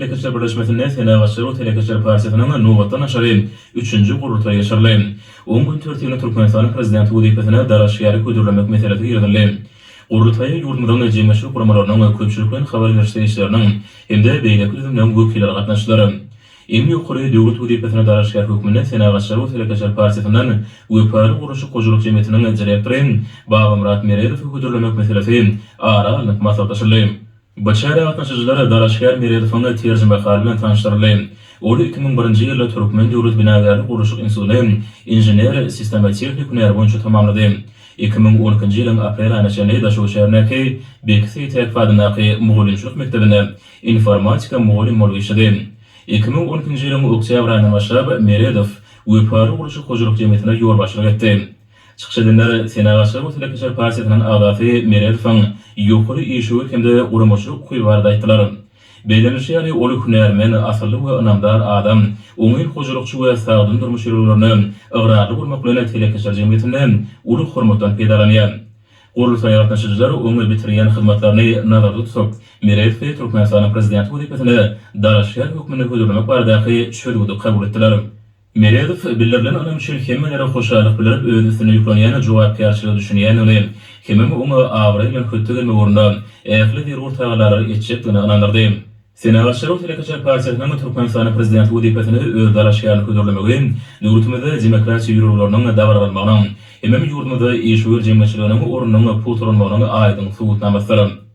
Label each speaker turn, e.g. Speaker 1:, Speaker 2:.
Speaker 1: Telekeçiler birleşmesinde Senagatçylar we telekeçiler partiýasynyň nobatdan daşary üçünji gurultaýy geçirildi. Oň gün tertibine Türkmenistanyň Prezidenti wezipesine dalaşgäri hödürlemek meselesi girizildi. Gurultaýa ýurdumyzyň jemgyýetçilik guramalarynyň, köpçülikleýin habar beriş serişdeleriniň hem-de beýleki düzümleriň wekilleri gatnaşdylar. Iň ýokary döwlet wezipesine dalaşgär hökmünde Senagatçylar we telekeçiler partiýasyndan Wepaly gurluşyk hojalyk jemgyýetiniň direktory Babamyrat Meredowy hödürlemek meselesi ara alnyp maslahatlaşyldy. Bu çärä gatnaşyjylar dalaşgär Meredowyň terjimehaly bilen tanyşdyryldy. Ol 2001-nji ýylda Türkmen döwlet binagärlik-gurluşyk institutyny inžener-sistemotehnik hünäri boýunça tamamlady. 2012-nji ýylyň aprel aýyna çenli Daşoguz şäherindäki Beki Seýtäkow adyndaky mugallymçylyk mekdebinde informatika mugallymy bolup işledi. 2012-nji ýylyň oktýabr aýyndan başlap Meredow Wepaly gurluşyk hojalyk jemgyýetine ýolbaşçylyk etdi. Çykyş edenler Senagatçylar we telekeçiler partiýasynyň agzasy Meredowyň ýokary işewür hem-de guramaçylyk ukyby barada aýtdylar. Bellenilişi ýaly, ol hünärmen, asylly we ynamdar adam, oňyn hojalykçy we sagdyn durmuş ýörelgelerine ygrarly bolmak bilen telekeçiler jemgyýetinde uly hormatdan peýdalanýar. Gurultaýa gatnaşyjylar oň bitirýän hyzmatlaryny nazarda tutup, Meredowy Türkmenistanyň Prezidenti wezipesine dalaşgär hökmünde hödürlemek baradaky çözgüdi kabul etdiler. Meredow bildirilen ynam üçin hemmelere hoşallyk bildirip, öz üstüne ýüklenýän jogapkärçilige düşünýändigini, hemem oňa abraý bilen hötde gelmek ugrunda ähli zerur tagallalary etjekdigini ynandyrdy. Senagatçylar we telekeçiler partiýasynyň Türkmenistanyň Prezidenti wezipesine öz dalaşgärini hödürlemegi döwletimizde demokratiýa ýörelgeleriniň dabaralanmagynyň, hemem ýurdumyzda işewür jemgyýetçiliginiň ornunyň pugtalanmagynyň aýdyň subutnamasydyr.